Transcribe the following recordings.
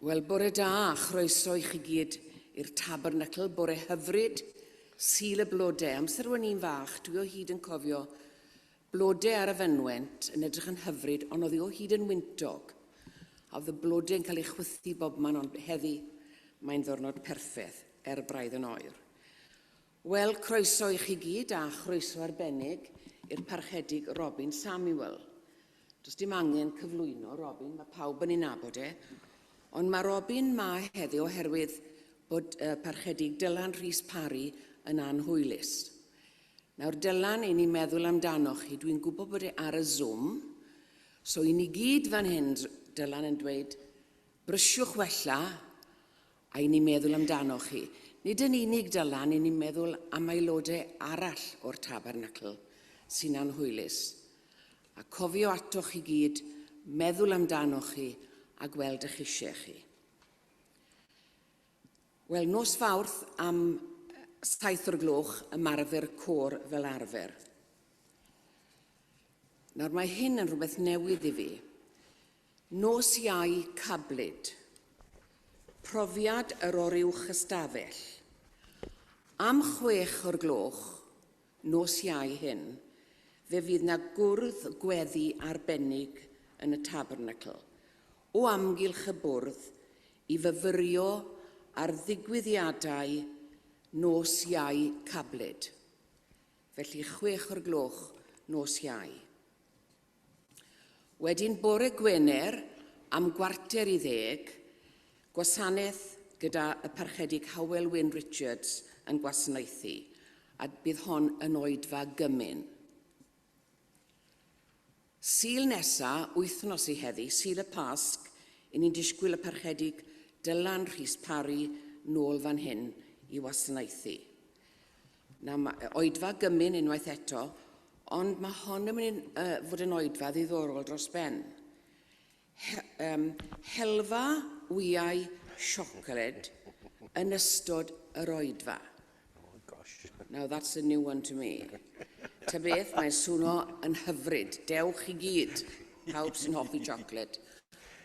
Wel, bore da a chroeso i chi gyd i'r Tabernacl, bore hyfryd, Sul y Blodau. Amser o'n i'n fach, dwi o hyd yn cofio blodau ar y fynwent yn edrych yn hyfryd, ond oedd hi o hyd yn wyntog. A oedd y blodau yn cael eu chwythu bob man, ond heddi mae'n ddwrnod perffaith, er braidd yn oer. Wel, croeso i chi gyd a chroeso arbennig i'r Parchedig Robin Samuel. Does dim angen cyflwyno Robin, mae pawb yn ei nabod e. Ond mae Robin ma heddiw oherwydd bod uh, Parchedig Dylan Rhys Parry yn anhwylus. Nawr Dylan, i ni'n meddwl amdano chi, dwi'n gwybod bod e ar y Zoom, so i ni gyd fan hyn, Dylan yn dweud, brysiwch wella, A i ni'n meddwl amdano chi. Nid yn unig Dylan, i ni'n meddwl am aelodau arall o'r tabernacl sy'n anhwylus. A cofio atoch chi gyd, meddwl amdano chi a gweld eich eisiau chi. Wel, nos Fawrth am 7 o'r gloch ymarfer côr fel arfer. Nawr mae hyn yn rhywbeth newydd i fi. Nos Iau Cablyd. Profiad yr oruwch ystafell. Am chwech o'r gloch, nos Iau hyn, fe fydd 'na gwrdd gweddi arbennig yn y Tabernacl, o amgylch y bwrdd i fyfyrio ar ddigwyddiadau nos Iau Cablyd. Felly chwech o'r gloch nos Iau. Wedyn bore Gwener am gwarter i ddeg, gwasanaeth gyda y Parchedig Hywel Wyn Richards yn gwasanaethu, a bydd hon yn oedfa gymun. Sul nesa, wythnos i heddi, Sul y Pasg, i ni'n disgwyl y Parchedig Dylan Rhys Parry nôl fan hyn i wasanaethu. Na, mae oedfa gymun unwaith eto, ond mae hon yn mynd uh, fod yn oedfa ddiddorol dros ben. He, um, helfa wyau siocled yn ystod yr oedfa. Oh, gosh. Now that's a new one to me. Ta beth, mae'n swno yn hyfryd. Dewch i gyd, pawb sy'n hoffi siocled.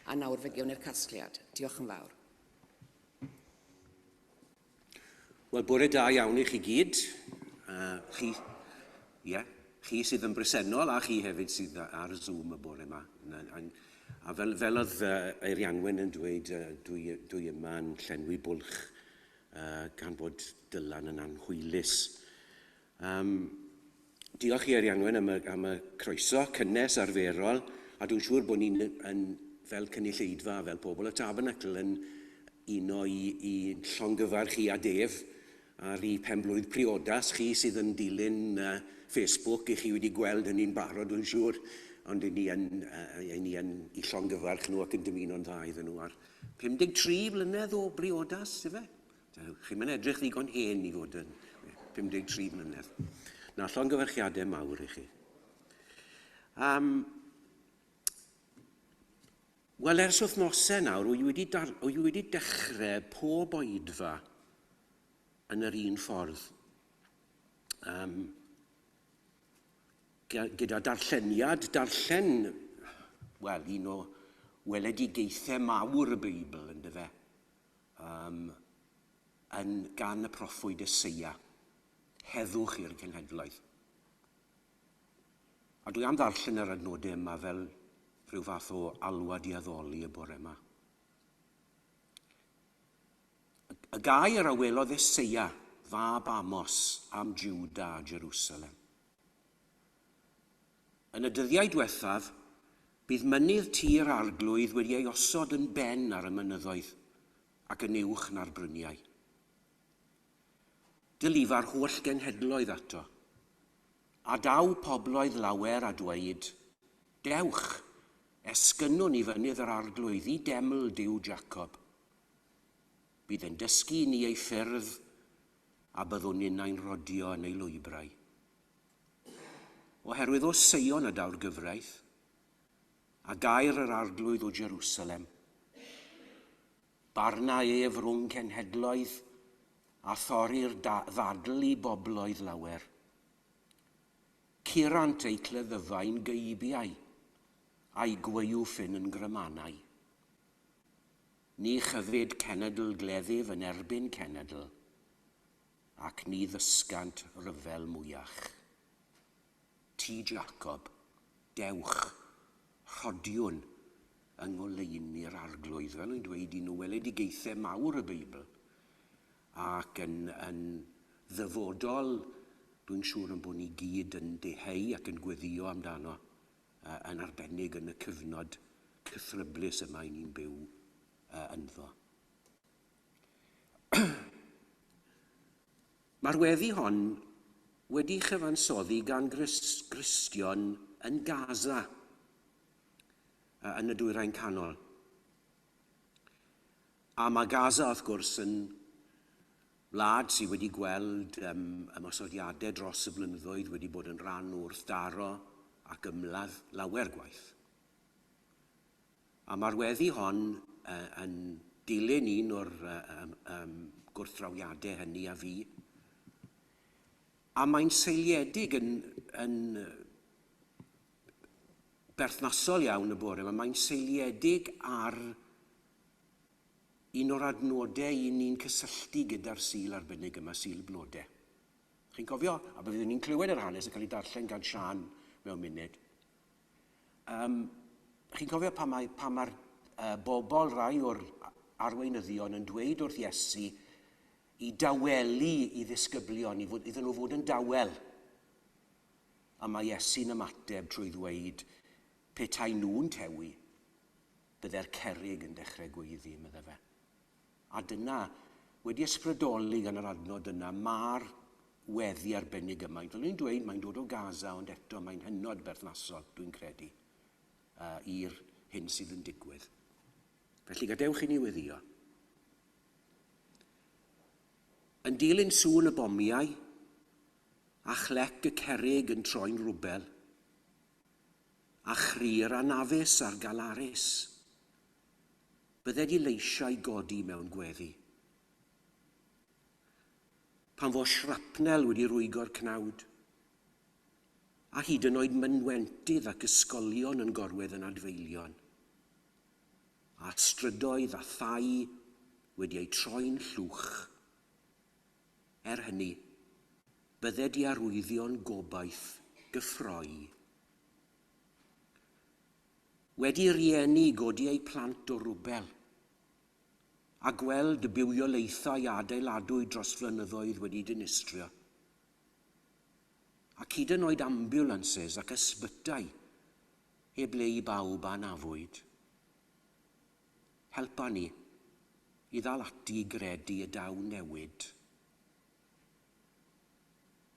A nawr fe gewn ni'r casgliad. Diolch yn fawr. Wel, bore da iawn i chi gyd. Uh, chi, yeah, chi sydd yn bresennol a chi hefyd sydd ar Zoom y bore yma. A, a fel, fel oedd uh, Eirianwen yn dweud, uh, dwi, dwi yma yn llenwi bwlch uh, gan fod Dylan yn anhwylus. Um, diolch i Arianwen am y, am y croeso cynnes arferol, a dwi'n siŵr bod ni'n yn, fel cynulleidfa, fel pobl y Tabernacl, yn uno i, i llongyfarch chi a Dave ar i penblwydd priodas chi sydd yn dilyn uh, Facebook i chi wedi gweld hynny'n barod, dwi'n siŵr, ond i ni yn, uh, i ni yn i llongyfarch nhw ac yn dymuno'n dda iddyn nhw ar 53 mlynedd o briodas, ife? Chi'm yn edrych ddigon hen i fod yn 53 mlynedd. Na, llongyfarchiadau mawr i chi. Um, Wel, ers wythnosau nawr, wy wedi, dar, wy wedi dechrau pob oedfa yn yr un ffordd. Um, gyda darlleniad, darllen, wel, un o weledigaethau mawr y Beibl, ynddo fe, um, yn gan y proffwyd Eseia, heddwch i'r cenhedloedd. A dwi am ddarllen yr adnodau yma fel rhyw fath o alwad i addoli y bore yma. Y gair a welodd Eseia, fab Amos, am Juda a Jerusalem. Yn y dyddiau diwethaf, bydd mynydd tir Arglwydd wedi ei osod yn ben ar y mynyddoedd ac yn uwch na'r bryniau. Dylifa'r holl genhedloedd ato, a daw pobloedd lawer a dweud, Dewch, esgynnwn i fynydd yr Arglwydd i deml Duw Jacob. Bydd yn dysgu i ni ei ffyrdd, a byddwn ninnau'n rhodio yn ei lwybrau. Oherwydd o Seion y daw'r gyfraith, a gair yr Arglwydd o Jerusalem. Barna ef rhwng cenhedloedd, a thorri'r ddadl i bobloedd lawer. Curant eu cleddyfau'n geibiau, a'u gwaywffyn yn grymanau. Ni chyfyd cenedl gleddyf yn erbyn cenedl, ac ni ddysgant ryfel mwyach. Tŷ Jacob, dewch, rhodiwn yng ngoleuni'r Arglwydd, fel o'n dweud un o weledigaethau mawr y Beibl, ac yn, yn ddyfodol, dwi'n siŵr yn bod ni gyd yn deheu ac yn gweddio amdano, yn arbennig yn y cyfnod cythryblus yma i ni'n byw ynddo. Mae'r weddi hon wedi chyfansoddi gan Gristion yn Gaza, yn y Dwyrain Canol. A mae Gaza, wrth gwrs, yn wlad sydd wedi gweld um, ymosodiadau dros y blynyddoedd wedi bod yn rhan o wrthdaro ac ymladd lawer gwaith. A mae'r weddi hon uh, yn dilyn un o'r uh, um, um, gwrthdrawiadau hynny a fi. A mae'n seiliedig yn, yn berthnasol iawn y bore yma. Mae'n seiliedig ar un o'r adnodau i ni'n cysylltu gyda'r Sul arbennig yma, Sul Blodau. Chi'n cofio? A byddwn ni'n clywed yr hanes yn cael ei darllen gan Sian mewn munud. Um, chi'n cofio pa mae'r pa mae uh, bobl rai o'r arweinyddion yn dweud wrth Iesu i dawelu i ddisgyblion, i fod, iddyn nhw fod yn dawel. A mae Iesu'n ymateb trwy ddweud, petai nhw'n tewi, bydde'r cerrig yn dechrau gweiddi, medde fe. A dyna, wedi ysbrydoli gan yr adnod yna, mae'r weddi arbennig yma. Fel ni'n dweud, mae'n dod o Gaza, ond eto mae'n hynod berthnasol, dwi'n credu, uh, i'r hyn sydd yn digwydd. Felly gadewch i ni weddio. Yn dilyn sŵn y bomiau, a chlec y cerrig yn troi'n rwbel, a chri'r anafus a'r galarus, bydded i leisiau godi mewn gweddi. Pan fo shrapnel wedi rwygo'r cnawd, a hyd yn oed mynwentydd ac ysgolion yn gorwedd yn adfeilion, a strydoedd a thai wedi eu troi'n llwch. Er hynny, bydded i arwyddion gobaith gyffroi. Wedi rieni godi eu plant o rwbel, a gweld y bywiolaethau a adeiladwyd dros flynyddoedd wedi dinistrio. Ac hyd yn oed ambulances ac ysbytai heb le i bawb anafwyd. Helpa ni i ddal ati i gredu y daw newid.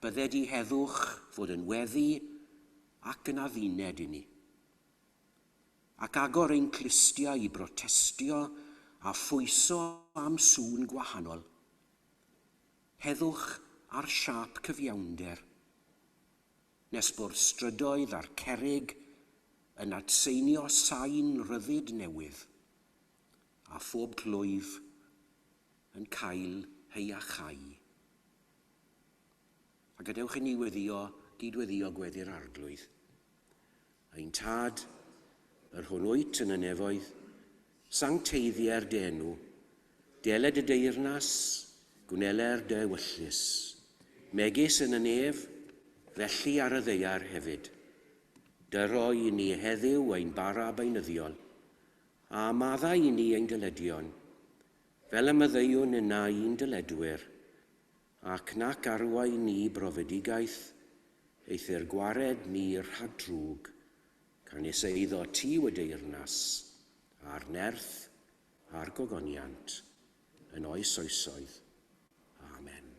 Bydded i heddwch fod yn weddi ac yn adduned i ni. Ac agor ein clustiau i brotestio a phwyso am sŵn gwahanol. Heddwch ar siâp cyfiawnder, nes bo'r strydoedd a'r cerrig yn atseinio sain ryddid newydd, a phob clwyf yn cael ei achau. A gadewch i ni weddio, gyd-weddio gweddi'r Arglwydd. Ein Tad, yr hwn wyt yn y nefoedd, sancteiddier dy enw, deled y deyrnas, gwneler dy ewyllys, megis yn y nef, felly ar y ddaear hefyd. Dyro i ni heddiw ein bara beunyddiol, a maddau i ni ein dyledion, fel y maddeuwn innau i'n dyledwyr, ac nac arwain ni brofedigaeth, eithr gwared ni rhag drwg, canys eiddo ti yw y deyrnas, a'r nerth, a'r gogoniant, yn oes oesoedd. Amen.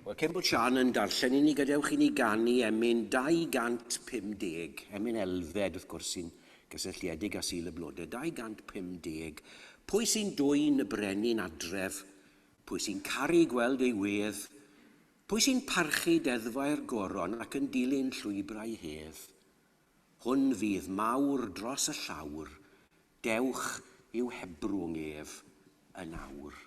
Wel, cyn bod Sian yn darllen i ni, gadewch i ni ganu emyn 250, emyn Elfed, wrth gwrs, sy'n gysylltiedig â Sul y Blodau, 250. Pwy sy'n dwyn y brenin adref? Pwy sy'n caru gweld ei wedd? Pwy sy'n parchu deddfau'r goron ac yn dilyn llwybrau hedd? Hwn fydd mawr dros y llawr, dewch i'w hebrwng ef yn awr.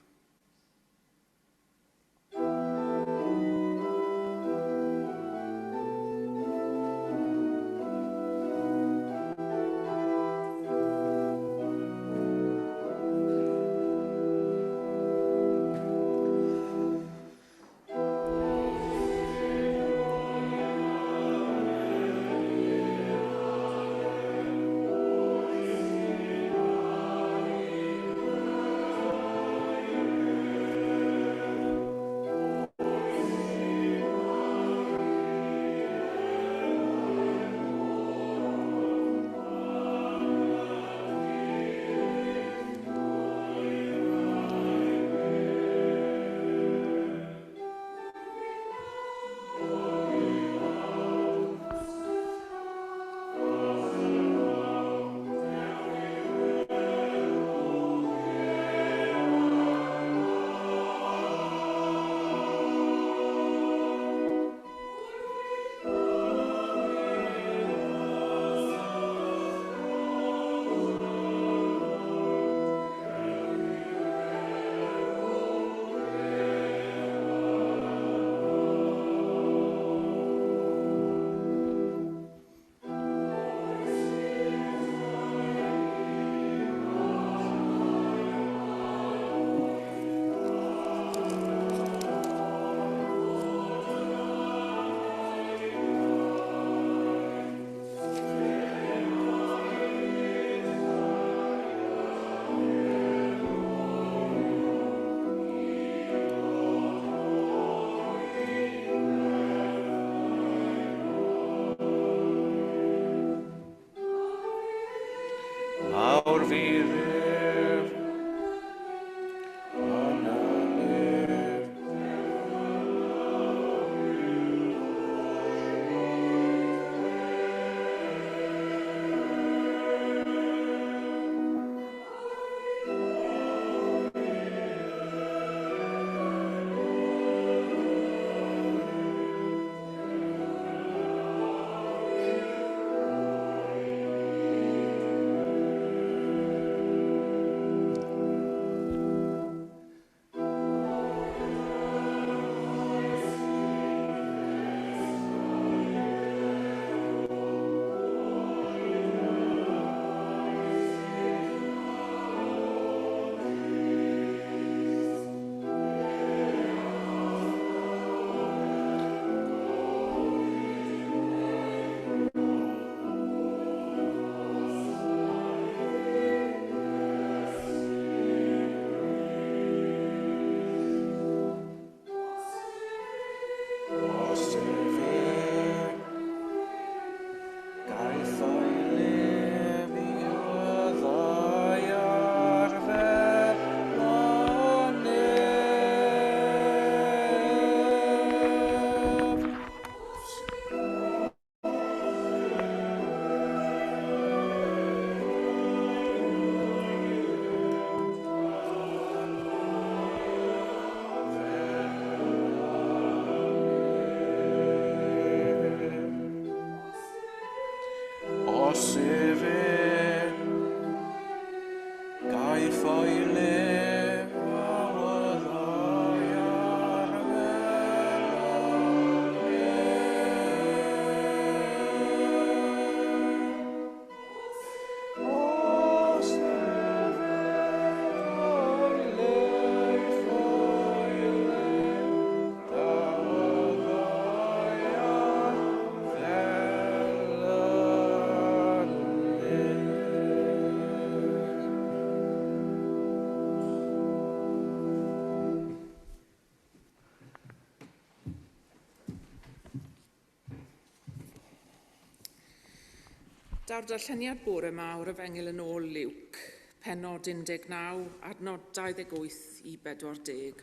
Daw'r darlleniad bore yma o'r Efengyl yn ôl Luc, pennod 19, adnod 28 i 40.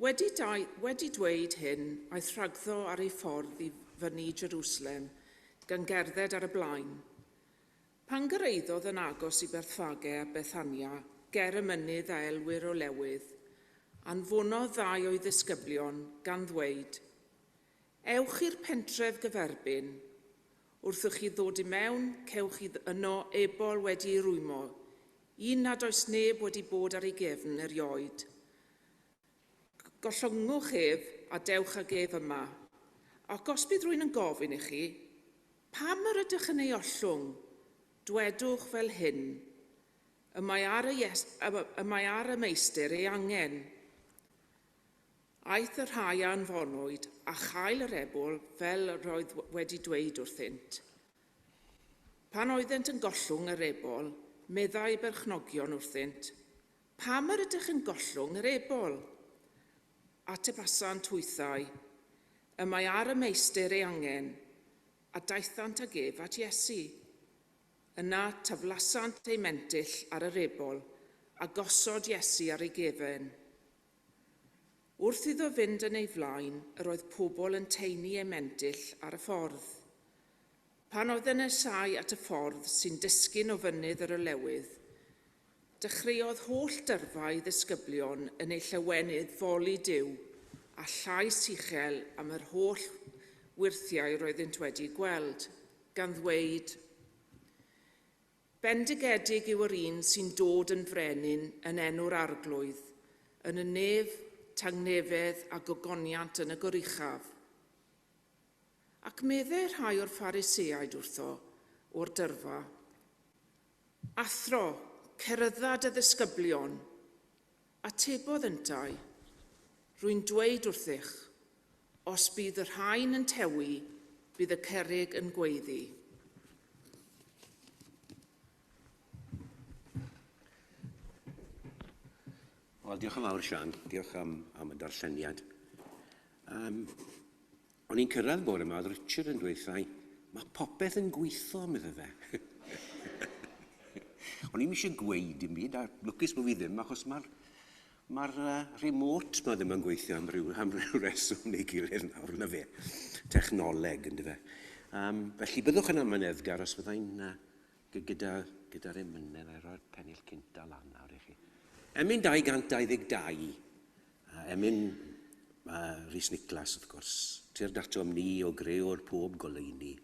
Wedi dweud hyn, aeth rhagddo ar ei ffordd i fyny Jerusalem, gan gerdded ar y blaen. Pan gyrhaeddodd yn agos i Bethfage a Bethania, ger y mynydd a elwir Olewydd, anfonodd ddau o'i ddisgyblion gan ddweud, Ewch i'r pentref gyferbyn. Wrth i chi ddod i mewn, cewch chi yno ebol wedi ei rwymo, un nad oes neb wedi bod ar ei gefn erioed. Gollyngwch ef a dewch ag ef yma. Ac os bydd rhywun yn gofyn i chi, pam yr ydych yn ei ollwng? Dwedwch fel hyn, y mae ar y, y mae ar y meistr ei angen. Aeth y rhai a anfonwyd a chael yr ebol fel yr oedd wedi dweud wrthynt. Pan oeddent yn gollwng yr ebol, meddai berchnogion wrthynt, pam yr ydych yn gollwng yr ebol? Atebasant hwythau, y mae ar y meistr ei angen, a daethant ag ef at Iesu. Yna taflasant eu mentyll ar yr ebol, a gosod Iesu ar ei gefen. Wrth iddo fynd yn ei flaen, yr oedd pobl yn teini eu mentyll ar y ffordd. Pan oedd yn nesáu at y ffordd sy'n disgyn o fynydd yr Olewydd, dechreuodd holl dyrfa ei ddisgyblion yn ei llawenydd foli Duw a llais uchel am yr holl wyrthiau roeddynt wedi gweld, gan ddweud, Bendigedig yw yr un sy'n dod yn frenin yn enw'r Arglwydd, yn y nef, tangnefedd a gogoniant yn y goruchaf. Ac meddai rhai o'r Phariseaid wrtho o'r dyrfa, Athro, cerydda dy ddisgyblion. Atebodd yntau, rwy'n dweud wrthych, os bydd y rhain yn tewi, bydd y cerrig yn gweiddi. Wel, diolch yn fawr, Sian. Diolch am y darlleniad. O'n i'n cyrraedd bore yma, oedd Richard yn dweud wrtha i, mae popeth yn gweithio, medde fe. O'n i'm eisiau gweud dim byd, a lwcus bod fi ddim, achos mae'r remote ma ddim yn gweithio am ryw reswm neu gilydd nawr, na fe. Technoleg, ynddo fe. Felly, byddwch yn amyneddgar os fyddai'n gyda'r emynau, a roi'r pennill cynta lan nawr i chi. Emyn 222, emyn Rhys Niclas, wrth gwrs, tyrd atom ni o greo'r pob goleuni.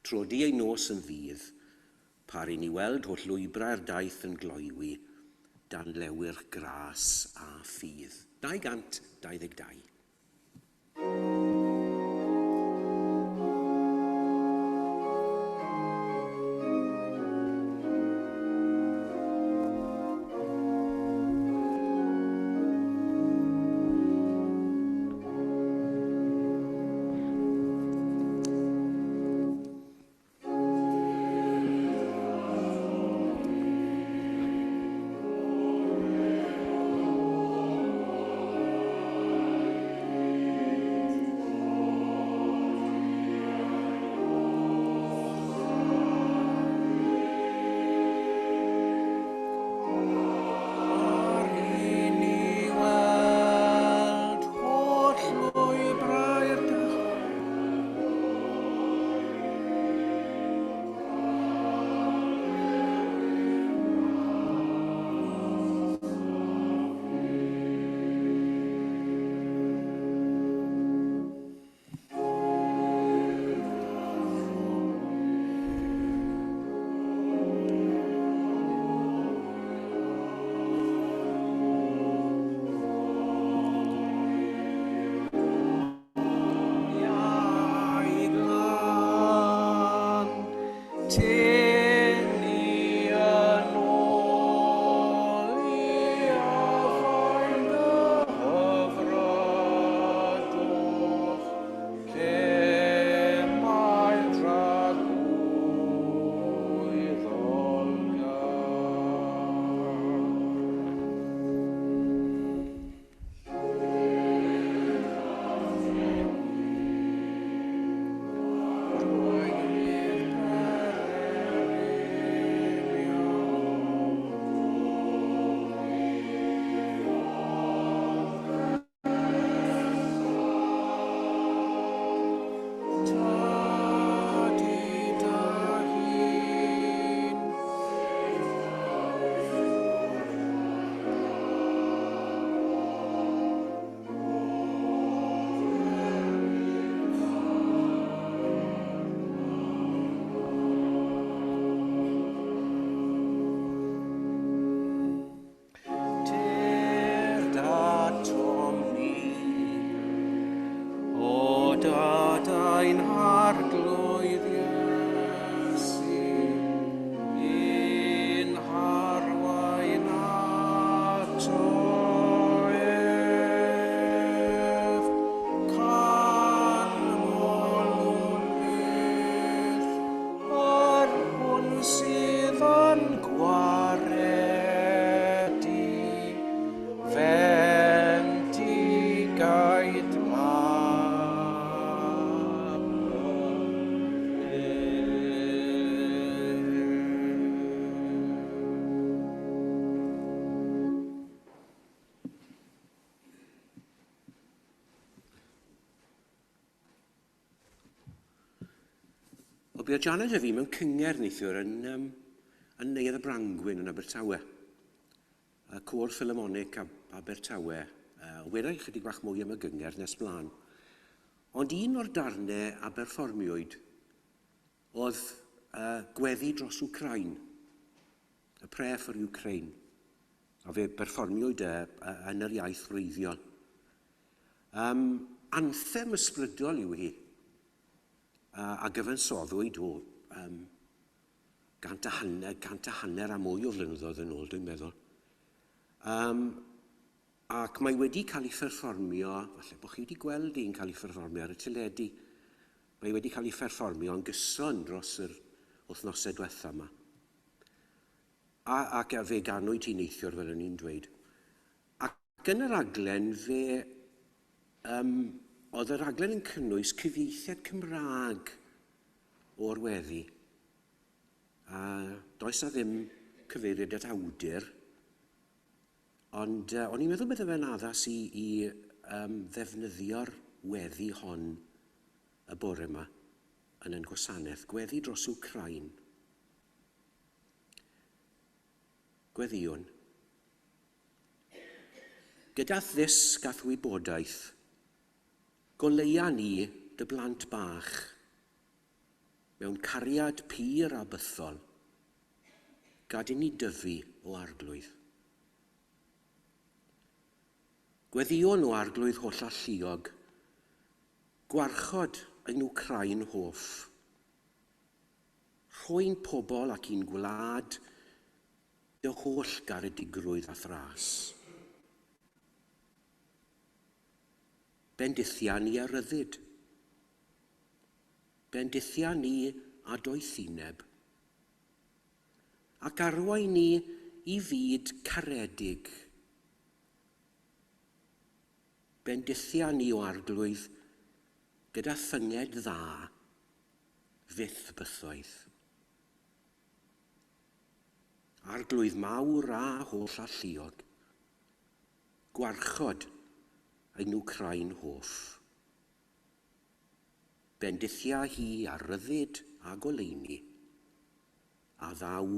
Trodi ei nos yn ddydd, par i ni weld holl lwybrau'r daith yn gloywi, dan lewyrch gras a ffydd. 222. Dad ein Harglwydd Iesu, i'n harwain ato ef. Canmolwn byth yr hwn sydd yn gwaredu fendigaid mab ef. Wel, buodd Janet a fi mewn cyngerdd neithiwr yn, um, yn Neuadd y Brangwyn yn Abertawe. Y Côr Philharmonic Abertawe. Weda i chydig bach mwy am y gyngerdd nes mlaen. Ond un o'r darnau a berfformiwyd oedd gweddi dros Wcrain, y Prayer for Ukraine. A fe berfformiwyd e yn yr iaith wreiddiol. Um, anthem ysbrydol yw hi, a gyfansoddwyd o um, 150 a mwy o flynyddoedd yn ôl, dwi'n meddwl. Um, ac mae wedi cael ei pherfformio, falle bod chi wedi gweld hi'n cael ei pherfformio ar y teledu, mae wedi cael ei pherfformio yn gyson dros yr wythnosau diwetha yma. A, ac fe ganwyd hi neithiwr, fel o'n i'n dweud. Ac yn y raglen, fe, um, oedd y raglen yn cynnwys cyfieithiad Cymraeg o'r weddi. A does na ddim cyfeiriad at awdur, ond o'n i'n meddwl bydde fe'n addas i, i um, ddefnyddio'r weddi hon y bore yma yn ein gwasanaeth, gweddi dros Wcrain. Gweddïwn. Gyda'th ddysg a'th wybodaeth, goleua ni dy blant bach, mewn cariad pur a bythol, gad inni dyfu o Arglwydd. Gweddïwn o Arglwydd hollalluog, gwarchod ein Wcráin hoff. Rhoi'n pobl ac i'n gwlad dy holl garedigrwydd a thras. Bendithia ni â rhyddid. Bendithia ni â doethineb. Ac arwain ni i fyd caredig. Bendithia ni o Arglwydd gyda thynged dda fyth bythoedd. Arglwydd mawr a holl alluog, gwarchod ein Wcráin hoff. Bendithia hi ar ryddid a goleuni, a ddaw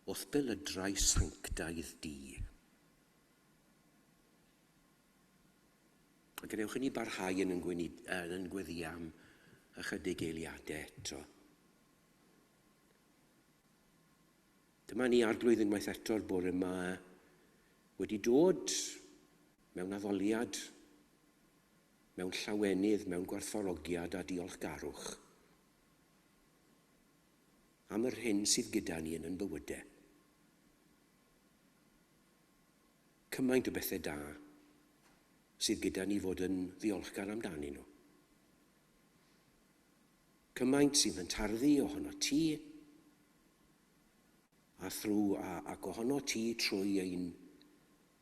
o'th belydrau sanctaidd di. A gadewch i ni barhau yn yn gweddi am ychydig eiliadau eto. Dyma ni Arglwydd unwaith eto'r bore yma wedi dod mewn addoliad, mewn llawenydd, mewn gwerthfawrogiad a diolchgarwch am yr hyn sydd gyda ni yn ein bywydau. Cymaint o bethau da sydd gyda ni fod yn ddiolchgar amdanyn nhw. Cymaint sydd yn tarddu ohono ti, a thrwy, a, ac ohono ti trwy ein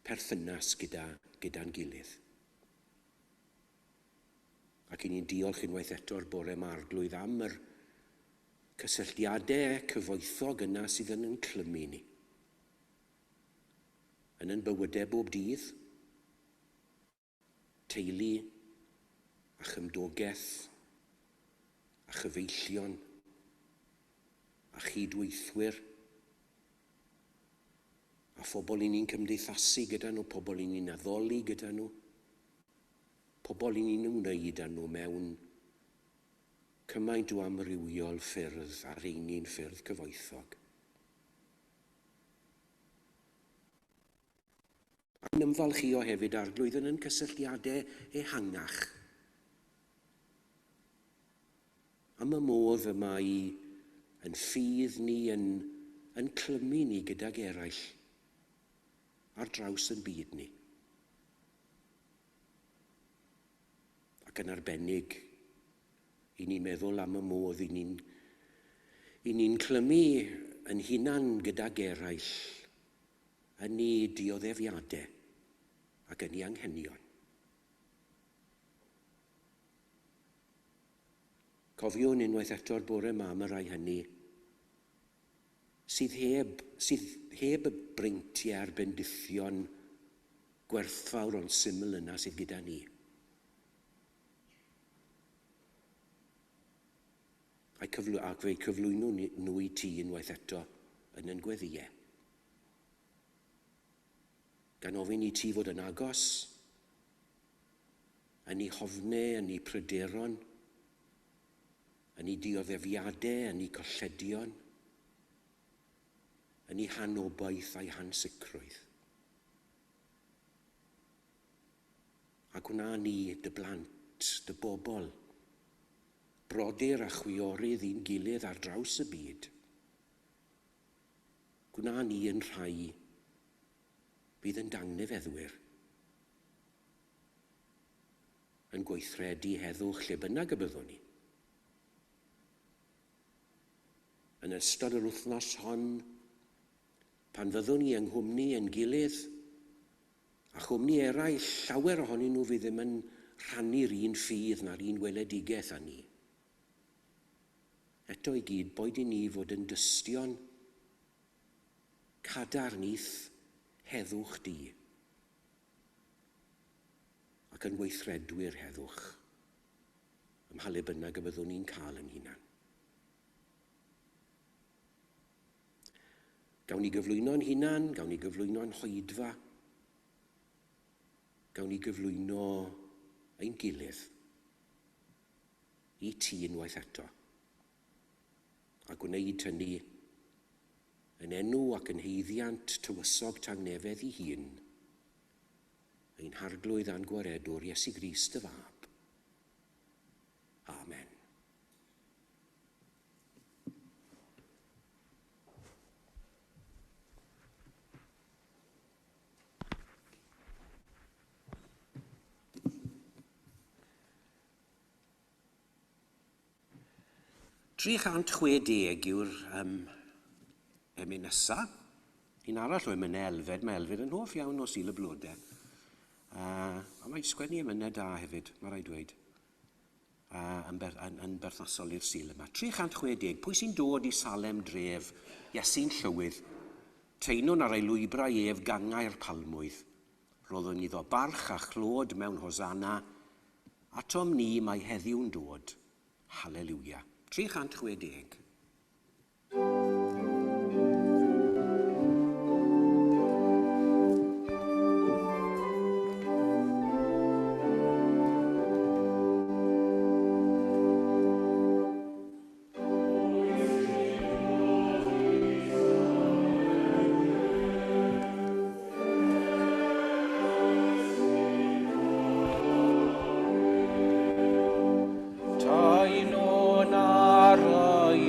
perthynas gyda, gyda'n gilydd. Ac i ni'n diolch unwaith eto'r bore yma Arglwydd am yr cysylltiadau cyfoethog yna sydd yn yn clymu ni. Yn ein bywydau bob dydd, teulu a chymdogaeth a chyfeillion a chydweithwyr a phobl i ni'n cymdeithasu gyda nhw, pobl i ni'n addoli gyda nhw, pobl i ni'n ymwneud â nhw mewn cymaint o amrywiol ffyrdd a rheini'n ffyrdd cyfoethog. Ac yn ymfalchïo hefyd Arglwydd yn ein cysylltiadau ehangach. Am y modd y mae yn ffydd ni yn clymu ni gydag eraill ar draws yn byd ni. Ac yn arbennig, i ni'n meddwl am y modd i ni'n clymu yn hunan gydag eraill yn ni dioddefiadau ac yn ni anghenion. Cofiwn unwaith eto'r bore yma am y rhai hynny sydd heb y breintiau a'r bendithion gwerthfawr ond syml yna sydd gyda ni. Ac fe'i cyflwynwn nhw i ti unwaith eto yn yn gweddïau. Gan ofyn i ti fod yn agos, yn eu hofnau, yn eu pryderon, yn eu dioddefiadau, yn eu colledion, yn eu hanobaith a'i hansicrwydd. A gwna ni dy blant, dy bobl, brodyr a chwiorydd i'n gilydd ar draws y byd. Gwna ni yn rhai fydd yn dangnefeddwyr, yn gweithredu heddwch lle bynnag y byddwn ni. Yn ystod yr wythnos hon, pan fyddwn ni yng nghwmni yn gilydd, a chwmni eraill, llawer ohonyn nhw fydd ddim yn rhannu'r un ffydd na'r un weledigaeth â ni. Eto i gyd, boed i ni fod yn dystion cadarn i'th heddwch di ac yn weithredwyr heddwch ym mha le bynnag y byddwn ni'n cael yn hunan. Gawn ni gyflwyno'n hunan, gawn ni gyflwyno'n hoedfa, gawn ni gyflwyno ein gilydd i ti unwaith eto, a gwneud hynny yn enw ac yn haeddiant tywysog tangnefedd ei hun, ein harglwydd a'n gwaredwr Iesu Grist y Fab. Amen. ...360 yw'r emyn nesa. Un arall o emynau Elfed. Mae Elfed yn hoff iawn o Sul y Blodau. A mae'n sgwennu emynau da hefyd, mae rhaid dweud, yn berthnasol i'r Sul yma. 360, pwy sy'n dod i Salem dref, Iesu'n llywydd, teinwn ar ei lwybrau ef gangau'r palmwydd. Roddwn iddo barch a chlod mewn hosanna, atom ni mae heddiw'n dod. Haleluia. 360. Taenwn ar ei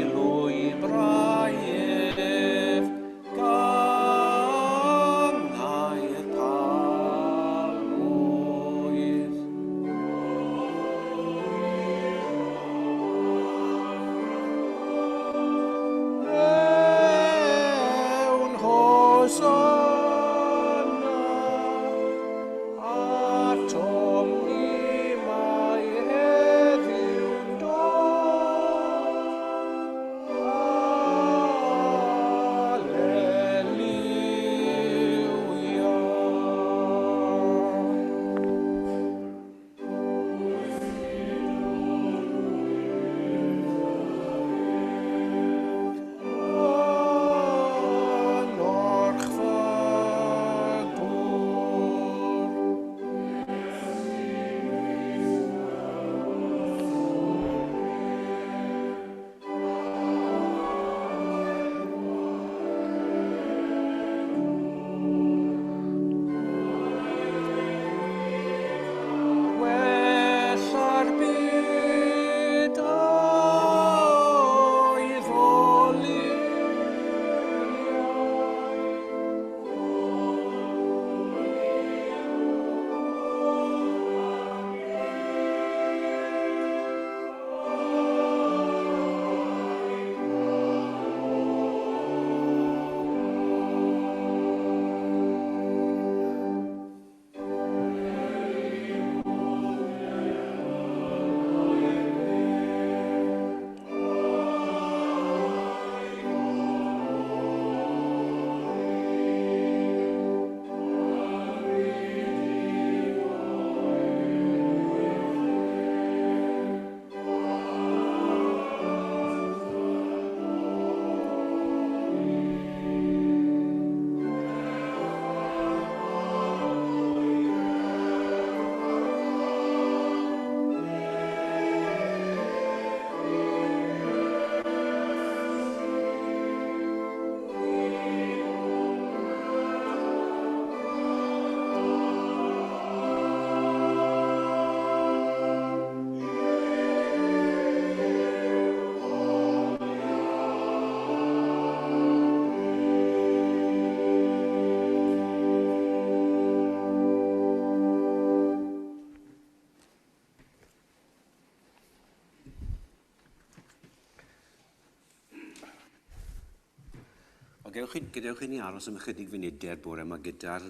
Nawr, gewch chi, gadewch i ni aros am ychydig funudau bore yma gyda'r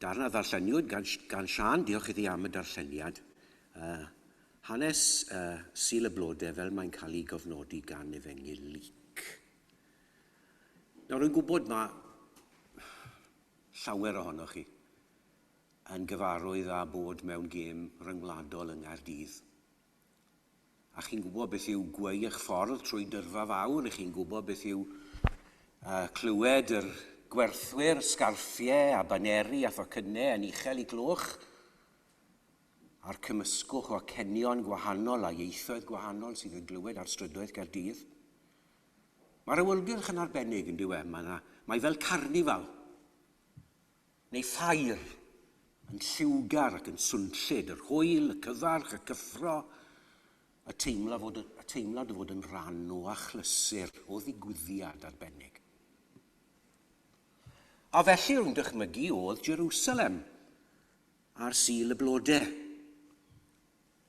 darn a ddarlleniwyd gan Siân. Diolch iddi am y darlleniad. Hanes Sul y Blodau fel mae'n cael ei gofnodi gan Efengyl Luc. Nawr, rwy'n gwybod mae llawer ohonoch chi yn gyfarwydd â bod mewn gêm ryngwladol yng Nghaerdydd. A chi'n gwybod beth yw gweu eich ffordd trwy dyrfa fawr, chi'n gwybod beth yw clywed yr gwerthwyr, sgarffiau a baneri a thocynnau yn uchel i gloch, a'r cymysgwch o acenion gwahanol a ieithoedd gwahanol sydd yn glywed ar strydoedd Caerdydd. Mae'r awyrgylch yn arbennig yn dyw e, mae fel carnifal neu ffair yn lliwgar ac yn swnllyd, yr hwyl, y cyfarch, y cyffro, y teimlad o fod yn rhan o achlysur, o ddigwyddiad arbennig. A felly rwy'n dychmygu oedd Jerusalem ar Sul y Blodau.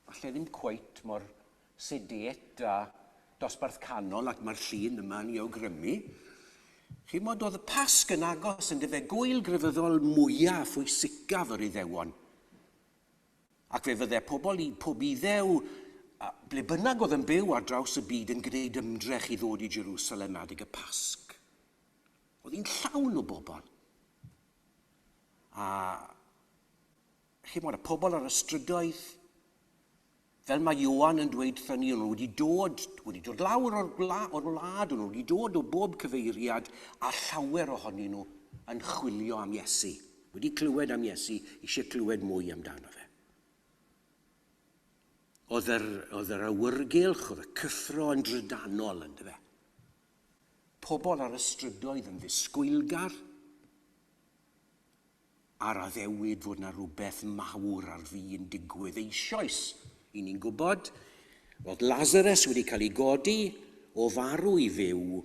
Falle ddim cweit mor sedate a dosbarth canol ac mae'r llun yma'n ei awgrymu. Chi'mod, oedd y Pasg yn agos yn dyfe, gwyl grefyddol mwyaf phwysicaf yr Iddewon. Ac fe fydde pobl i pob Iddew, ble bynnag oedd yn byw ar draws y byd, yn gwneud ymdrech i ddod i Jerusalem adeg y Pasg. Oedd hi'n llawn o bobl. A chi'mod, y pobl ar y strydoedd, fel mae Ioan yn dweud wrthon ni, o'n nhw wedi dod lawr o'r wlad, o'n nhw wedi dod o bob cyfeiriad, a llawer ohonyn nhw yn chwilio am Iesu. Wedi clywed am Iesu, eisiau clywed mwy amdano fe. Oedd yr awyrgylch, oedd y cyffro yn drydanol, yndyfe. Pobl ar y strydoedd yn ddisgwylgar, a'r addewid fod na rhywbeth mawr ar fin digwydd eisoes. I ni'n gwybod, oedd Lazarus wedi cael ei godi o farw i fyw.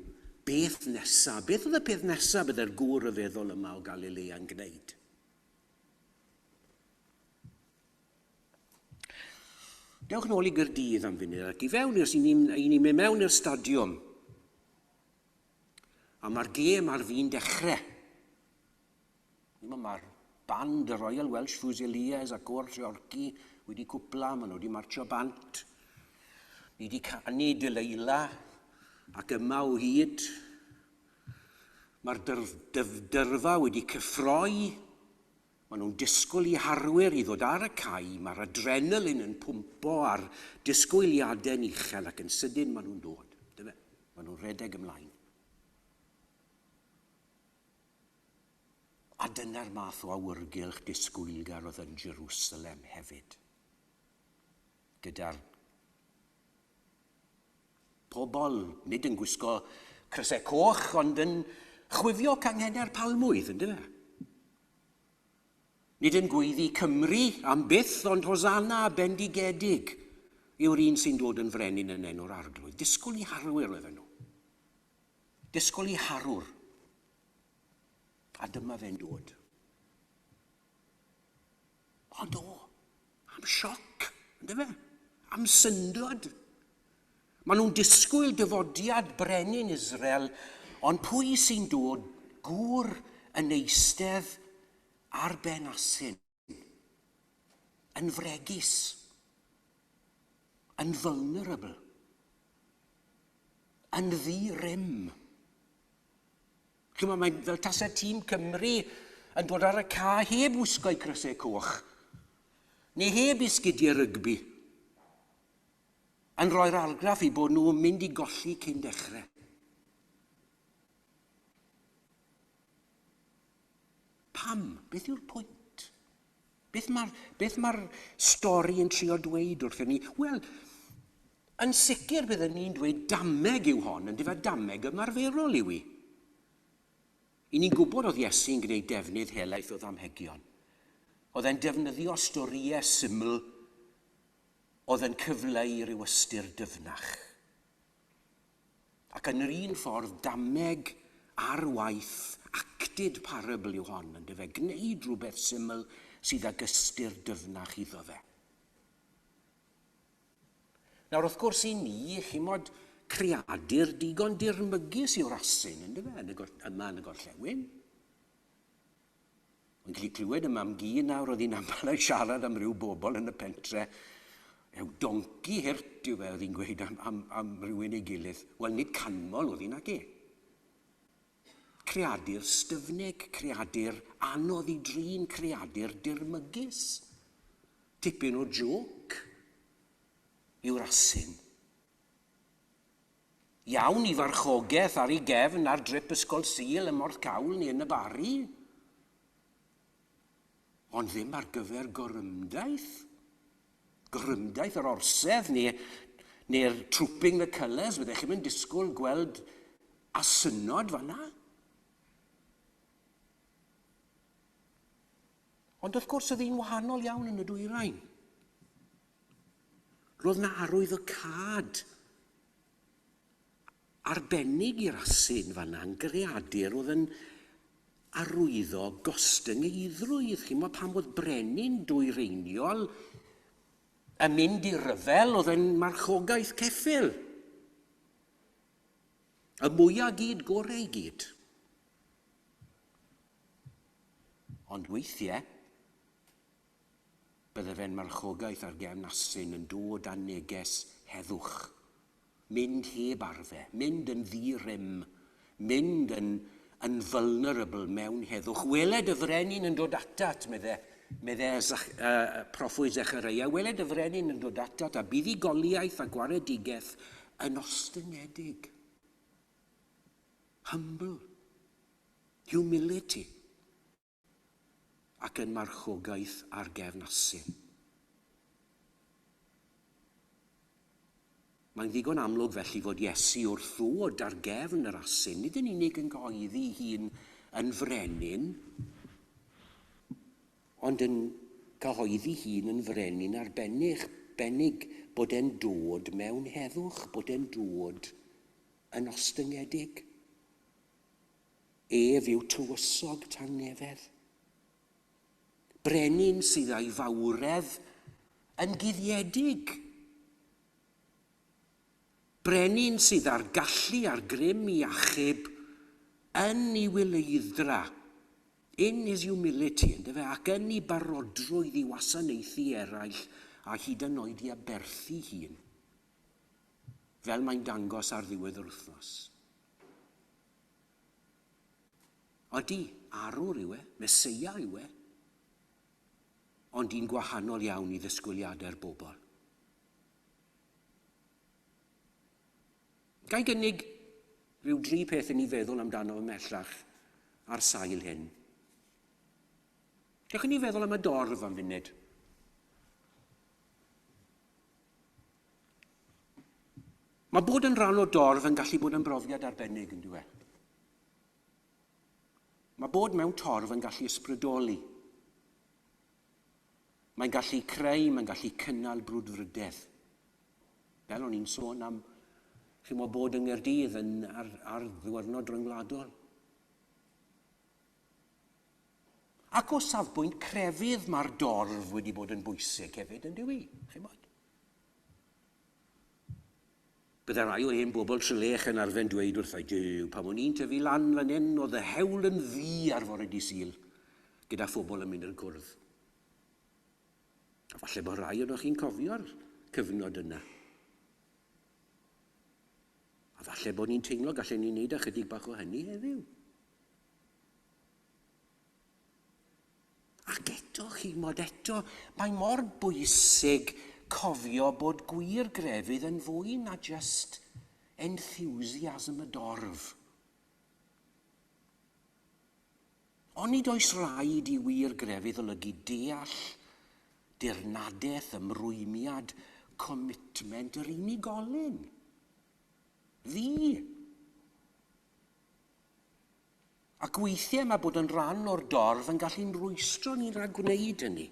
Beth nesa? Beth oedd y peth nesa bydde'r gŵr rhyfeddol yma o Galilea yn gwneud? Dewch nôl i Gaerdydd am funud ac i fewn i'r, i ni'n mynd mewn i'r stadiwm. A mae'r gêm ar fin dechrau. Mae'r band, y Royal Welsh Fusiliers a Côr Treorci wedi cwpla, maen nhw wedi martio bant. Ni wedi canu Delilah ac yma o hyd. Mae'r dyrfa wedi cyffroi. Maen nhw'n disgwyl i harwyr i ddod ar y cae. Mae'r adrenalin yn pwmpo a'r disgwyliadau'n uchel ac yn sydyn maen nhw'n dod. Dyfe? Maen nhw'n rhedeg ymlaen. A dyna'r math o awyrgylch disgwylgar oedd yn Jerusalem hefyd. Gyda'r pobl, nid yn gwisgo crysau coch, ond yn chwifio canghennau'r palmwydd, yndyfe? Nid yn gweiddi Cymru am byth, ond Hosanna bendigedig yw'r un sy'n dod yn frenin yn enw'r Arglwydd. Disgwyl i harwyr oedden nhw. Disgwyl i harwr. A dyma fe'n dod. Ond o, am sioc, yndyfe? Am syndod. Maen nhw'n disgwyl dyfodiad brenin Israel, ond pwy sy'n dod? Gŵr yn eistedd ar ben asyn, yn fregus, yn vulnerable, yn ddi-rym. Chimod, mae'n fel tasau tîm Cymru yn dod ar y ca heb wisgo'u crysau coch, neu heb i sgidiau rygbi, yn rhoi'r argraff i bod nhw'n mynd i golli cyn dechrau. Pam? Beth yw'r pwynt? Beth mae'r stori yn trio dweud wrthyn ni? Wel, yn sicr byddwn ni'n dweud dameg yw hon, yn dyfa dameg ymarferol yw hi. I ni'n gwybod oedd Iesu'n gwneud defnydd helaeth o ddamhegion. Oedd e'n defnyddio storïau syml oedd yn cyfleu rhyw ystyr dyfnach. Ac yn yr un ffordd, dameg ar waith, acted parable yw hon, yn dyfe, gwneud rhywbeth syml sydd ag ystyr dyfnach iddo fe. Nawr, wrth gwrs i ni, chimod, Creadur digon dirmygus yw'r asyn, ynddo fe, yn y, yma yn y gorllewin. Mae'n gallu clywed y mam-gu nawr, oedd hi'n aml yn siarad am ryw bobl yn y pentre. Ew, donci hurt yw fe, oedd hi'n gweud am, am, am rhywun ei gilydd. Wel, nid canmol oedd hi'n ag e. Creadur styfnig, creadur anodd i drin, creadur dirmygus. Tipyn o jôc yw'r asyn. Iawn i farchogaeth ar ei gefn ar drip Ysgol Sul ym Mhorthcawl neu yn y Barri. Ond ddim ar gyfer gorymdaith. Gorymdaith yr orsedd neu, neu'r Trooping the Colours, byddech chi'n mynd disgwyl gweld asynod fanna. Ond wrth gwrs oedd hi'n wahanol iawn yn y dwyrain. Roedd 'na arwyddocâd arbennig i'r asyn fan'na, yn greadur oedd yn arwyddo gostyngeiddrwydd. Chi'n gwybod pam oedd brenin dwyreiniol yn mynd i ryfel, oedd e'n marchogaeth ceffyl. Y mwyaf gyd, gorau i gyd. Ond weithiau, Bydde fe'n marchogaeth ar gefn asyn yn dod â neges heddwch. Mynd heb arfe, mynd yn ddi-rym, mynd yn yn vulnerable mewn heddwch. Weled y frenin yn dod atat, medde, medde Zach, uh, proffwyd Zechareia, weled y frenin yn dod atat a buddugoliaeth a gwaredigaeth yn ostyngedig. Humble. Humility. ac yn marchogaeth ar gefn asyn. Mae'n ddigon amlwg felly fod Iesu wrth ddod ar gefn yr asyn, nid yn unig yn cyhoeddi hun yn frenin, ond yn cyhoeddi hun yn frenin arbennig, benig bod e'n dod mewn heddwch, bod e'n dod yn ostyngedig. Ef yw tywysog tangnefedd. Brenin sydd â'i fawredd yn guddiedig. Brenin sydd â'r gallu a'r grym i achub yn ei wyleidd-dra, in his humility, yndyfe, ac yn ei barodrwydd i wasanaethu eraill a hyd yn oed i aberthu hun, fel mae'n dangos ar ddiwedd yr wythnos. Ydy, arwr yw e, Meseia yw e, ond un gwahanol iawn i ddisgwyliadau'r bobl. Ga i gynnig rhyw dri peth i ni feddwl amdano ymhellach ar sail hyn? Gewch i ni feddwl am y dorf am funud. Mae bod yn rhan o dorf yn gallu bod yn brofiad arbennig, yn dyw e? Mae bod mewn torf yn gallu ysbrydoli. Mae'n gallu creu, mae'n gallu cynnal brwdfrydedd. Fel o'n i'n sôn am, chi'n mo, bod yng Nghaerdydd yn, ar, ar ddiwrnod ryngwladol. Ac o safbwynt crefydd mae'r dorf wedi bod yn bwysig hefyd, yn dyw i, chi'n bod? Bydde rai o hen bobl Trelech yn arfer dweud wrtha i, Duw, pan o'n i'n tyfu lan fan hyn, oedd y hewl yn ddu ar fore di Sul, gyda phobl yn mynd i'r cwrdd. A falle bod rai ohonoch chi'n cofio'r cyfnod yna. A falle bod ni'n teimlo gallen ni wneud ychydig bach o hynny heddiw. Ac eto, chimod, eto, mae mor bwysig cofio bod gwir grefydd yn fwy na just enthusiasm y dorf. Onid oes rhaid i wir grefydd olygu deall, dirnadaeth, ymrwymiad, commitment yr unigolyn? Fi. Ac weithiau mae bod yn rhan o'r dorf yn gallu'n rwystro ni rhag gwneud hynny.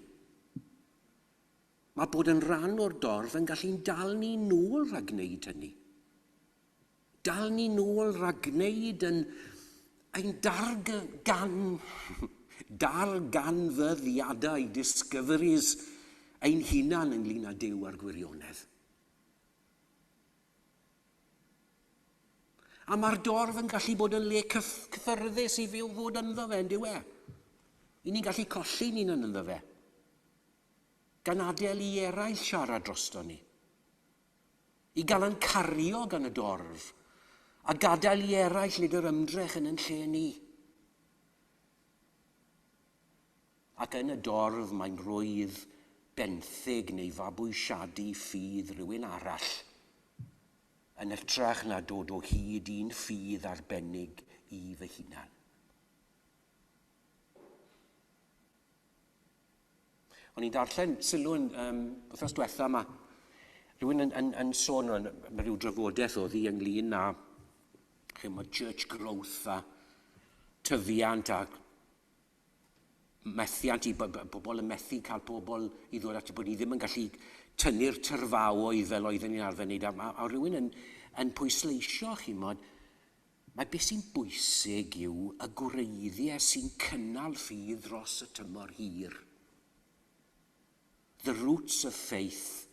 Mae bod yn rhan o'r dorf yn gallu'n dal ni nôl rhag gwneud hynny. Dal ni nôl rhag gwneud yn ein dargan, darganfyddiadau, discoveries, ein hunan ynglyn â Duw a'r gwirionedd. A mae'r dorf yn gallu bod yn le cyffyrddus i fyw fod ynddo fe, yn dyw e? I ni'n gallu colli ni'n yn ynddo fe. Gan adael i eraill siarad drosto ni. I gael yn cario gan y dorf a gadael i eraill nid yr ymdrech yn yn lle ni. Ac yn y dorf mae'n rwydd benthyg neu fabwysiadu ffydd rhywun arall, yn hytrach na dod o hyd i'n ffydd arbennig i fy hunan. O'n i'n darllen sylw yn wythnos diwetha yma, rhywun yn sôn, mae rhyw drafodaeth oedd hi ynglyn â chymod, church growth a tyfiant a methiant i bobl yn methu cael pobl i ddod at y bod ni ddim yn gallu tynnu'r tyrfaoedd fel oedden ni'n arfer wneud. A rhywun yn pwysleisio, chimod, mae beth sy'n bwysig yw y gwreiddiau sy'n cynnal ffydd dros y tymor hir. The roots of faith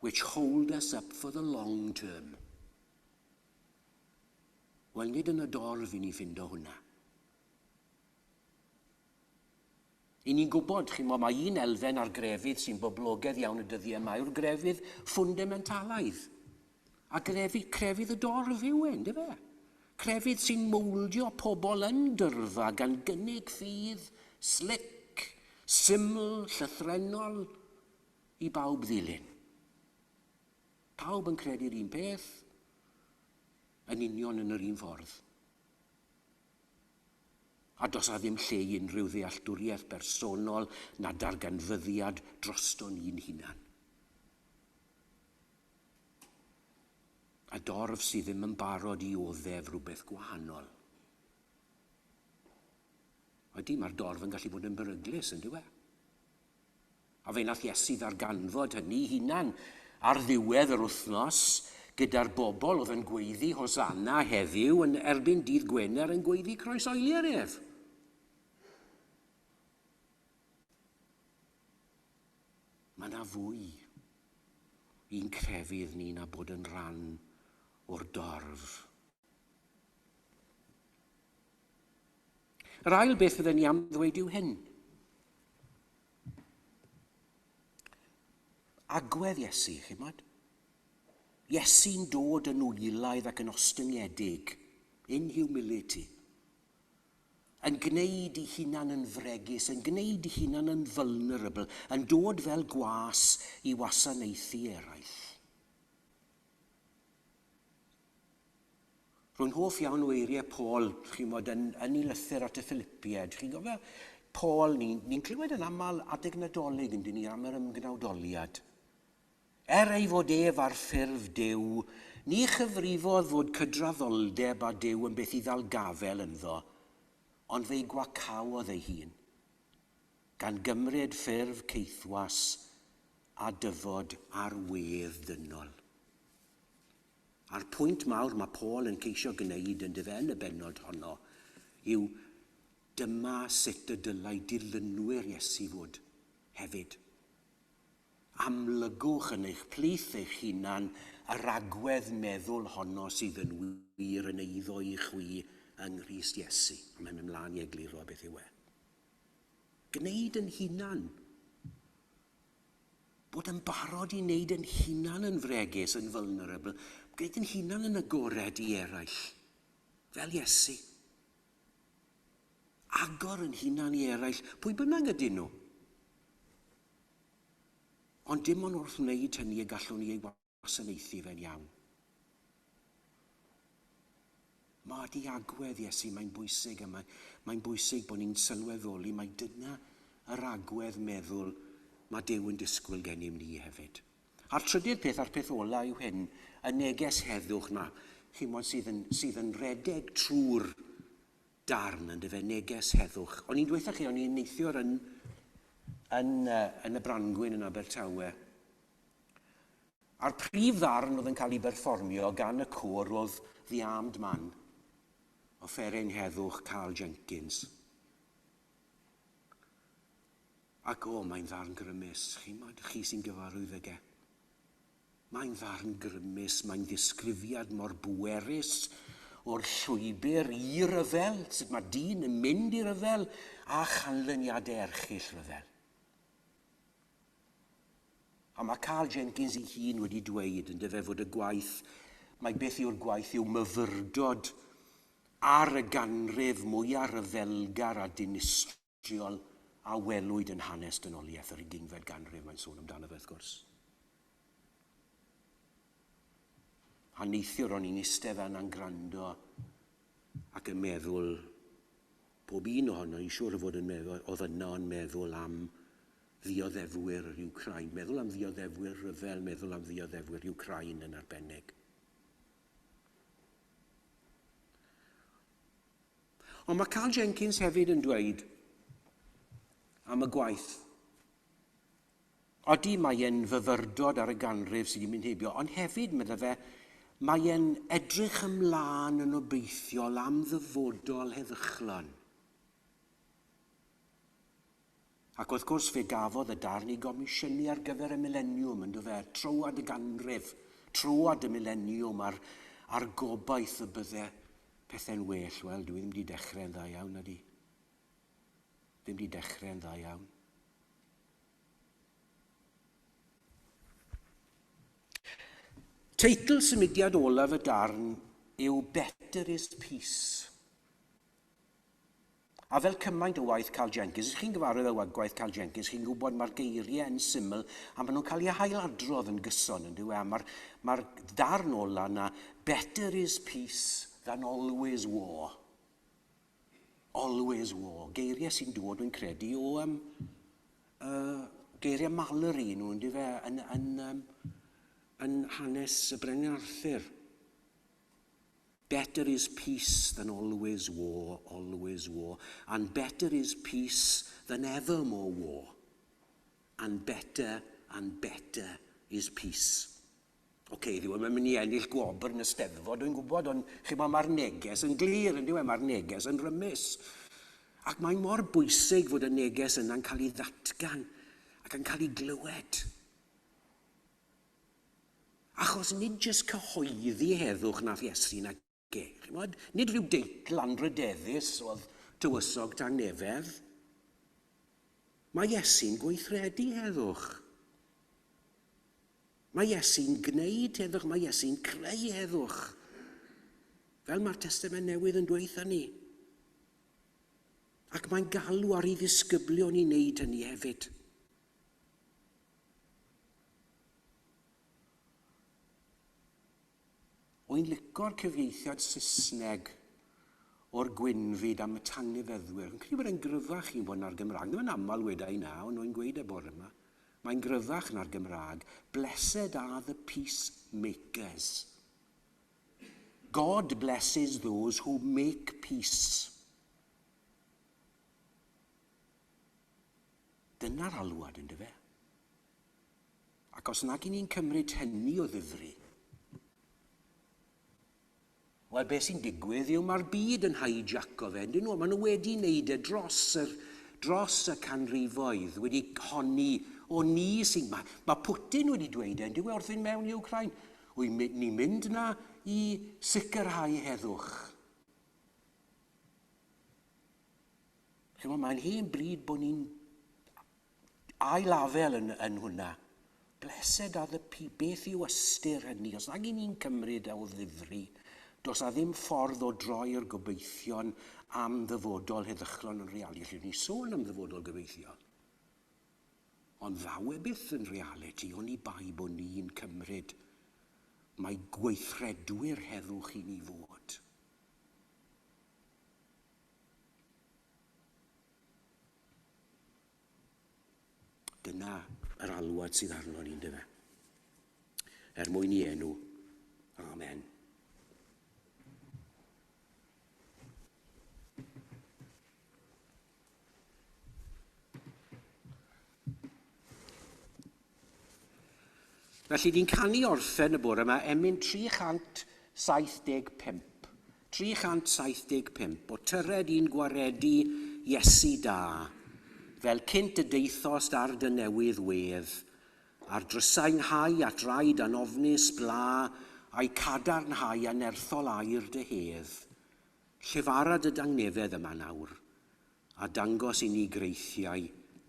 which hold us up for the long term. Wel, nid yn y dorf i ni ffindo hwnna. I ni'n gwybod, chi'n mo, mae un elfen ar grefydd sy'n boblogaidd iawn y dyddiau yma yw'r grefydd ffwndamentalaidd. A crefydd y dorf yw e, yndyfe? Crefydd sy'n mowldio pobl yn dyrfa gan gynnig ffydd slic, syml, llythrennol i bawb ddilyn. Pawb yn credu'r un peth, yn union yn yr un ffordd. A does a ddim lle i unrhyw ddealltwriaeth bersonol na darganfyddiad droston ni'n hunan. A dorf sydd ddim yn barod i oddef rhywbeth gwahanol. Ydy, mae'r dorf yn gallu bod yn beryglus, yn dyw e? A fe nath Iesu ddarganfod hynny hunan ar ddiwedd yr wythnos gyda'r bobl oedd yn gweiddi Hosanna heddiw yn erbyn dydd Gwener yn gweiddi croesoelier ef. Mae yna fwy i'n crefydd ni na bod yn rhan o'r dorf. Yr ail beth fydden ni am ddweud yw hyn. Agwedd Iesu, chimod? Iesu'n dod yn wylaidd ac yn ostyngedig, in humility. Yn gwneud i hunan yn fregus, yn gwneud i hunan yn vulnerable, yn dod fel gwas i wasanaethu eraill. Rwy'n hoff iawn o eiriau Paul, chi'n bod yn ei lythyr at y Philippiaid. Chi'n gofio, Paul, ni'n ni clywed yn aml adeg Nadolig yn dyn ni am yr ymgnawdoliad. Er ei fod ef ar ffurf Duw, ni chyfrifodd fod cydraddoldeb â Duw yn beth i ddal gafel ynddo, ond fe'i gwacawodd ei hun, gan gymryd ffurf caethwas a dyfod ar wedd dynol. A'r pwynt mawr mae Paul yn ceisio gwneud yn dyfe yn y bennod honno yw dyma sut y dylai dilynwyr Iesu fod hefyd. Amlygwch yn eich plith eich hunan yr agwedd meddwl honno sydd yn wir yn eiddo i chwi yng Nghrist Iesu. A mae'n mynd mlaen i egluro beth yw e. Gwneud yn hunan. Bod yn barod i wneud yn hunan yn fregus, yn vulnerable. Gwneud yn hunan yn agored i eraill. Fel Iesu. Agor yn hunan i eraill, pwy bynnag ydyn nhw. Ond dim ond wrth wneud hynny y gallwn ni ei wasanaethu fe'n iawn. Mae di agwedd Iesu, mae'n bwysig, a mae'n bwysig bod ni'n sylweddoli mai dyna yr agwedd meddwl mae Duw yn disgwyl gennym ni hefyd. A'r trydydd peth, a'r peth ola yw hyn, y neges heddwch na, chi'mod, sydd yn redeg trwy'r darn yn dyfe, neges heddwch. O'n i'n dweutha chi, o'n i'n neithiwr yn y Brangwyn yn Abertawe. A'r prif ddarn oedd yn cael ei berfformio gan y côr oedd The Armed Man, offeryn heddwch Karl Jenkins. Ac o, mae'n ddarn grymus, chi'mod, chi sy'n gyfarwydd ag e. Mae'n ddarn grymus, mae'n ddisgrifiad mor bwerus o'r llwybr i ryfel, sut mae dyn yn mynd i ryfel, a chanlyniadau erchyll rhyfel. A mae Karl Jenkins ei hun wedi dweud yn dyfe fod y gwaith, mae beth yw'r gwaith yw myfyrdod ar y ganrif mwyaf rhyfelgar a dinistriol a welwyd yn hanes dynoliaeth yr ugeinfed ganrif, mae'n sôn amdano fe wrth gwrs. A neithiwr o'n i'n eistedd yna'n gwrando ac yn meddwl, pob un ohono i siŵr o fod yn meddwl, oedd yno yn meddwl am ddioddefwyr yr Wcrain, meddwl am ddioddefwyr rhyfel, meddwl am ddioddefwyr Wcrain yn arbennig. Ond mae Karl Jenkins hefyd yn dweud am y gwaith. Odi, mae e'n fyfyrdod ar y ganrif sydd wedi mynd heibio, ond hefyd, meddai fe, mae e'n edrych ymlaen yn obeithiol am ddyfodol heddychlon. Ac wrth gwrs fe gafodd y darn ei gomisiynu ar gyfer y mileniwm, yn fe, troad y ganrif, troad y mileniwm a'r, a'r gobaith y bydde pethau'n well. Wel, dwi ddim wedi dechrau'n dda iawn, ydy. Ddim wedi dechrau'n dda iawn. Teitl symudiad olaf y darn yw Better is Peace. A fel cymaint o waith Karl Jenkins, os chi'n gyfarwydd â gwaith Karl Jenkins, chi'n gwybod mae'r geiriau yn syml a maen nhw'n cael eu hailadrodd yn gyson, yn dyw e? Mae'r mae darn ola yna, better is peace than always war. Always war. Geiriau sy'n dod, dwi'n credu, o um, geiriau Malory nhw, yn dyw e, yn, yn, um, yn hanes y Brenin Arthur. Better is peace than always war, always war. And better is peace than ever more war. And better and better is peace. Oce, okay, ddiw yn mynd i ennill gwobr yn y steddfod, dwi'n gwybod, ond chi mae'r neges yn glir, yn diwe, mae'r neges yn rymus. Ac mae'n mor bwysig fod y neges yna'n cael ei ddatgan ac yn cael ei glywed. Achos nid jyst cyhoeddi heddwch nath Iesu na ge. Chimod? Nid rhyw deitl anrydeddus oedd tywysog tangnefedd. Mae Iesu'n gweithredu heddwch. Mae Iesu'n gwneud heddwch, mae Iesu'n creu heddwch. Fel mae'r Testament Newydd yn dweud ni. Ac mae'n galw ar ei ddisgyblion i wneud hynny hefyd. Wy'n lico'r cyfieithiad Saesneg o'r gwynfyd am y tangnefeddwyr. Yn credu bod e'n gryfach i'n bod na'r Gymraeg. Ddim yn aml weda i na, ond wy'n gweud e bore yma. Mae'n gryfach na'r Gymraeg. Blessed are the peacemakers. God blesses those who make peace. Dyna'r alwad, ynddo fe? Ac os nag i ni'n cymryd hynny o ddifri, wel, beth sy'n digwydd yw mae'r byd yn hijacko fe, yndyn nhw? Maen nhw wedi wneud e dros, yr, dros y canrifoedd, wedi honni, o ni sy'n... Mae, mae Putin wedi dweud e, ynddo e, wrth fynd mewn i Wcrain. Wy'n ni'n mynd na i sicrhau heddwch. Chimod, mae'n hen bryd bod ni'n ailafel yn, yn hwnna. Blessed are the people. Beth yw ystyr hynny? Os nag i ni'n cymryd o ddifri, does a ddim ffordd o droi'r gobeithion am ddyfodol heddychlon yn realiti. Lle ni sôn am ddyfodol gobeithio. Ond ddaw e byth yn realiti, oni bai bod ni'n cymryd mae gweithredwyr heddwch i ni fod. Dyna yr alwad sydd arno ni, yndyfe? Er mwyn i enw. Amen. Felly ni'n canu orffen y bore yma emyn 375. 375 o tyred i'n gwaredu Iesu da, fel cynt y deithost ar dy newydd wedd, A'r drysau 'nghau at raid anofnus bla, A'i cadarnhau a nerthol air dy hedd. Llefara dy dangnefedd yma nawr, A dangos i ni greithiau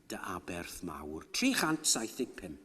dy aberth mawr. 375.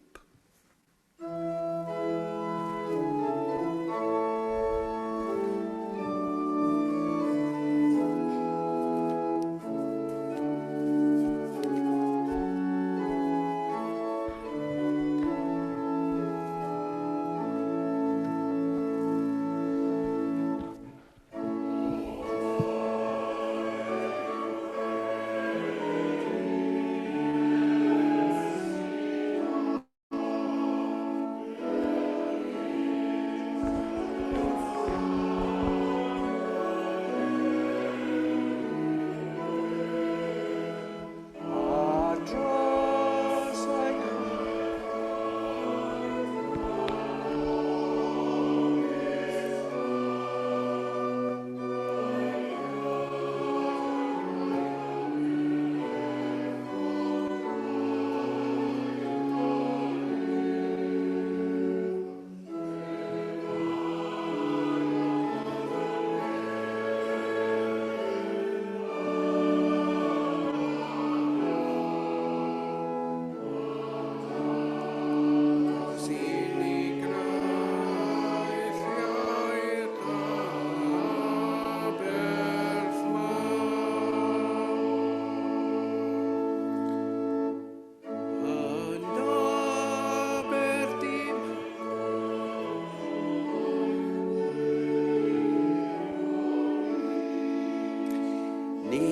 Ni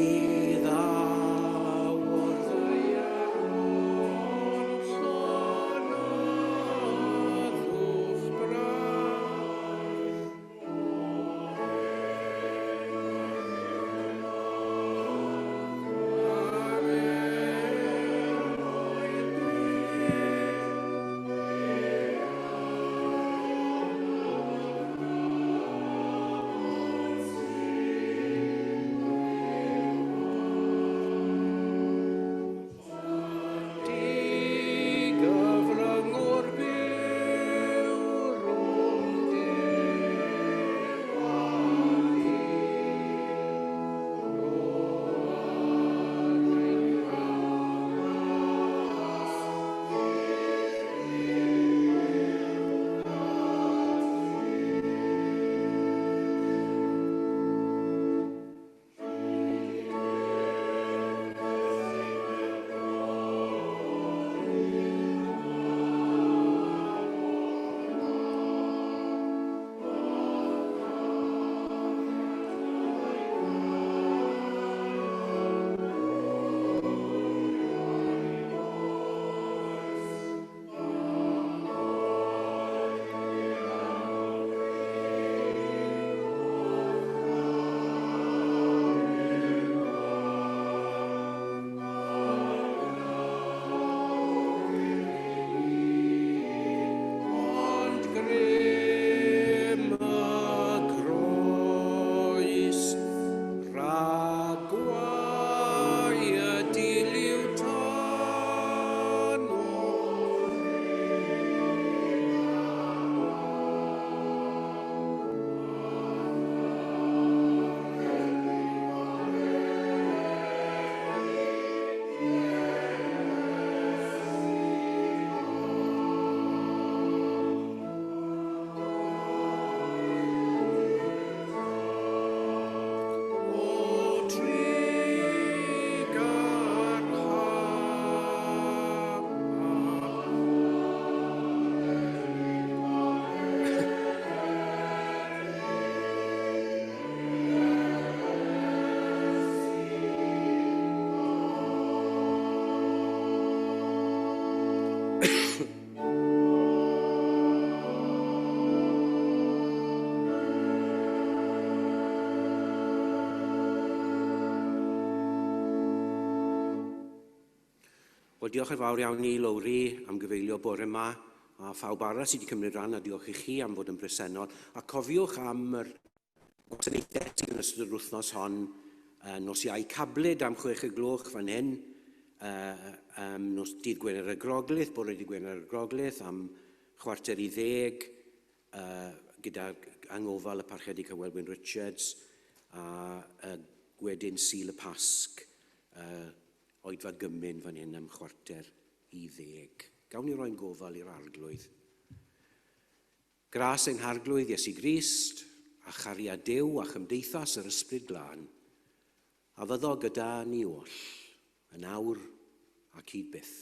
ddaw o'r ddaear ond llonyddwch braf. Ar ernoedd Digyfryngwr byw rhwng Duw a dyn, rho ein gras Ond grym y groes rhag gwae y diliw tân O trugarha. Wel, diolch yn fawr iawn i Lowri am gyfeilio bore yma, a phawb arall sydd wedi cymryd rhan, a diolch i chi am fod yn bresennol. A cofiwch am yr gwasanaethau sydd yn ystod yr wythnos hon, nos Iau Cablyd am 6 y gloch fan hyn, nos dydd Gwener y Groglith, bore dydd Gwener y Groglith, am 9:45, gyda angofal y Parchedig Hywel Wyn Richards, a wedyn Sul y Pasg, oedfa gymun fan hyn am 9:45. Gawn ni roi'n gofal i'r Arglwydd. Gras ein Harglwydd Iesu Grist, a chariad Duw a chymdeithas yr Ysbryd Glân, a fyddo gyda ni oll, yn awr ac hyd byth.